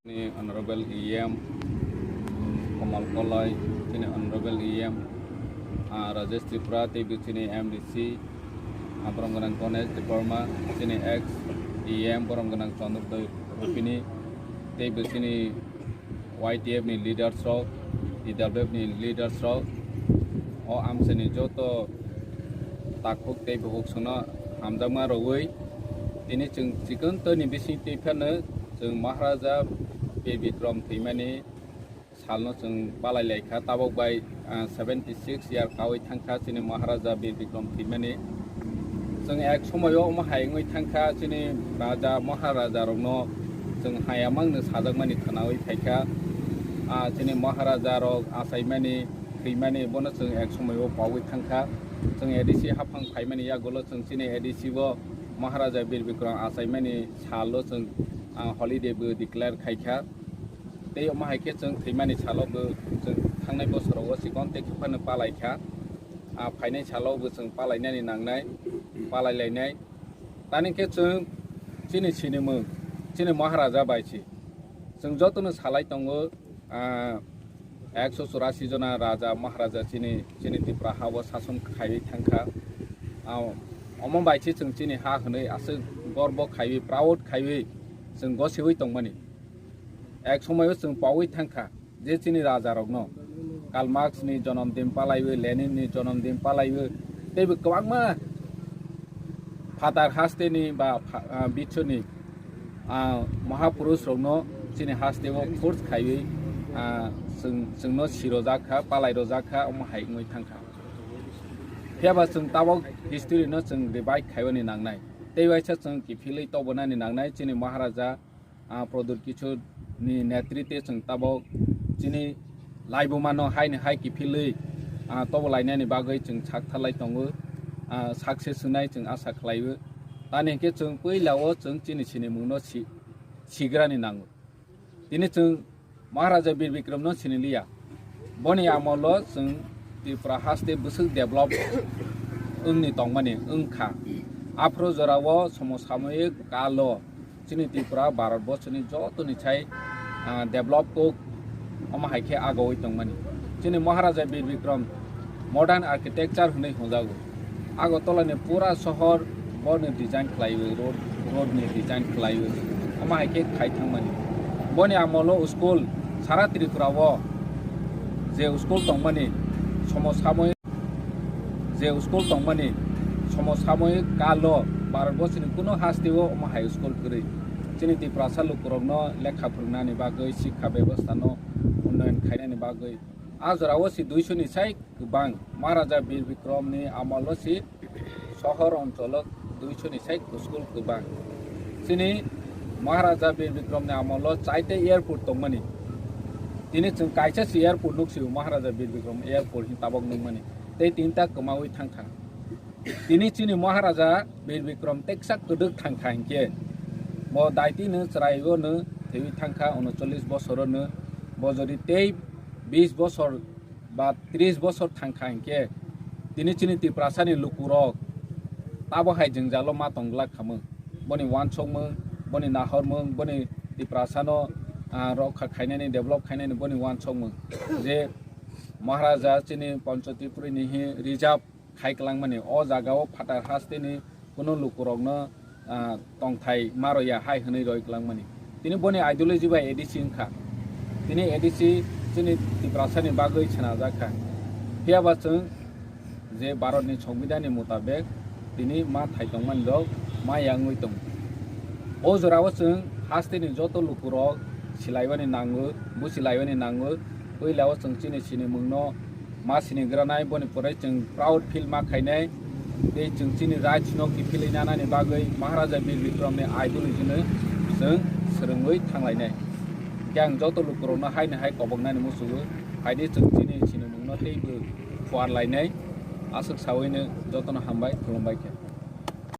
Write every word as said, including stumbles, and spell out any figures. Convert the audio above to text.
Ni Honorable E M Komal Koloi, chini Honorable E M, ah, Rajesh Tripura, tei bo chini M D C, ah, borom gwnang Ganesh Debbarma, chini ex E M borom gwnang Chandrodoi Rupini, tei bo chini Y T F ni leaders rok, T W F ni leaders rok, o amchaini joto takhuk tei bukhuk songno hamjakma rwui, tini chwng chikon twi ni bising twi phano chwng Maharaja Bir Bikram thwimani salno chwng palai lai kha. Tabok bai, ah, seventy six year kaui thang kha chini Maharaja Bir Bikram thwimani. Chwng ek somoio omo hai wngwi thang kha, chini raja Maharaja rokno chwng hayamangno sajakmani khwnaui phai kha. Ah, chini Maharaja rok achaimani, thwimani bono chwng ek somoio pogwi thang kha. Chwng A D C haphang phaimani yagulo chwng chini A D C bo Maharaja Bir Bikram achaimani salo chwng, ah, holiday bo declare khai kha. Tei omo hai khe chwng thwimani salo bo chwng thangnai bosorogo chikon tei khe phano palai kha. Ah, phainai salo bo chwng palainani nangnai, palai lainai. Tani khe chwng chini sinimung, chini Maharaja bai si. Chwng jotono salai tongo, ah, ekso churasi jona raja Maharaja chini, chini Tripura ha-o sason khaiwi thang kha. Ah, omo bai si chwng chini ha hwnwi aswk gorbo khaiwi, proud khaiwi chwng gosiwi tongmani. Ek somoio chwng paui thang kha je chini raja rokno Karl Marx ni jonom din palaiwi, Lenin ni jonom din palaiwi, teibo kwbangma phatar haste ni ba pha-, ah, biswni, ah, mahapurush rokno chini haste o force khaiwi, ah, chwng, chwngno sirojak kha, palai rojak kha, omo hai wngwi thang kha. Phiya ba chwng tabok history no chwng revive khaiyani nangnai, tei waisa chwng kiphilwi tobonani nangnai chini Maharaja ah, Pradyut Kishore ni netritwe chwng tabok chini laibuma no haini hai kiphilwi, ah, tobo lainani bagwi chwng sak thalai tongo, ah, success wngnai chwng asa khlaio. Tani hinkhe chwng puila o chwng chini sinimung no si-, sigrani nango. Tini chwng Maharaja Bir Bikram no siniliya. Boni amolo chwng Tripura haste bwswk develop wngni tongmani wngkha. Aphuru jorao somosamoyik kalo chini Tripura Bharat borsoni jotoni sai, ah, develop kok omo hai khe agoui tongmani. Chini Maharaja Bir Bikram modern architecture hwnwi hwnjago. Agartala ni pura sohor boni design khlaiwi, road, road ni design khlaiwi, omo hai khe khai thangmani. Boni amolo school sara Tripura o je school tongmani somosamoyik, je school tongmani somosamoyik kalo Bharat borsoni kuno haste o omo hai school kwrwi. Chini Tiprasa lukurokno lekha phwrwngnani bagwi, sikha bebostha no unnayan khainani bagwi, a jorao si duiso ni sai kwbang. Maharaja Bir Bikram ni amolo si sohor oncholo duiso ni sai school kwbang. Chini Maharaja Bir Bikram ni amolo chaite airport tongmani. Tini chwng kaisa si airport nuk si Maharaja Bir Bikram airport hin tabok nukmani. Tei tinta kwmaui thangkha. Tini chini Maharaja Bir Bikram teksa kwdwk thangkha hinkhe bo daiti no chwrai o no thwiwi thangkha, unochollis bosorono bo jodi tei bis bosor ba tris bosor thangkha hinkhe, tini chini Tiprasani lukurok tabo hai jwngjalo ma tong glak khamung. Boni wansokmung, boni nahormung, boni Tiprasano, ah, rokha khainani, develop khainani boni wansokmung. Je Maharaja chini Panchatipurini hi reserve khai kwlangmani, o jagao phatar hasteni kunu lukurokno, ah, tongthai ma rwya hai hwnwi roi kwlangmani. Tini boni ideology bai A D C wngkha. Tini A D C chini Tiprasani bagwi swnajak kha. Phiyaba chwng je Bharatni Songbidanni mutabek tini ma thai tongmani rok ma yangwi tongo. O jorao chwng hasteni joto lukurok silaibani nango, busilaibani nango. Puilao chwng chini sinimungno ma sinigranai, boni pore chwng proud feel ma khainai. Tei chwng chini rights no kiphilwi nanani bagwi Maharaja Bir Bikramni ideology no chwng swrwngwi thanglainai. Khe ang joto lukurokno haino hai koboknani muchungo, phaidi chwng chini sinimungno teibo phuarlainai. Aswk sawino jotono hambai, khulumbai khe.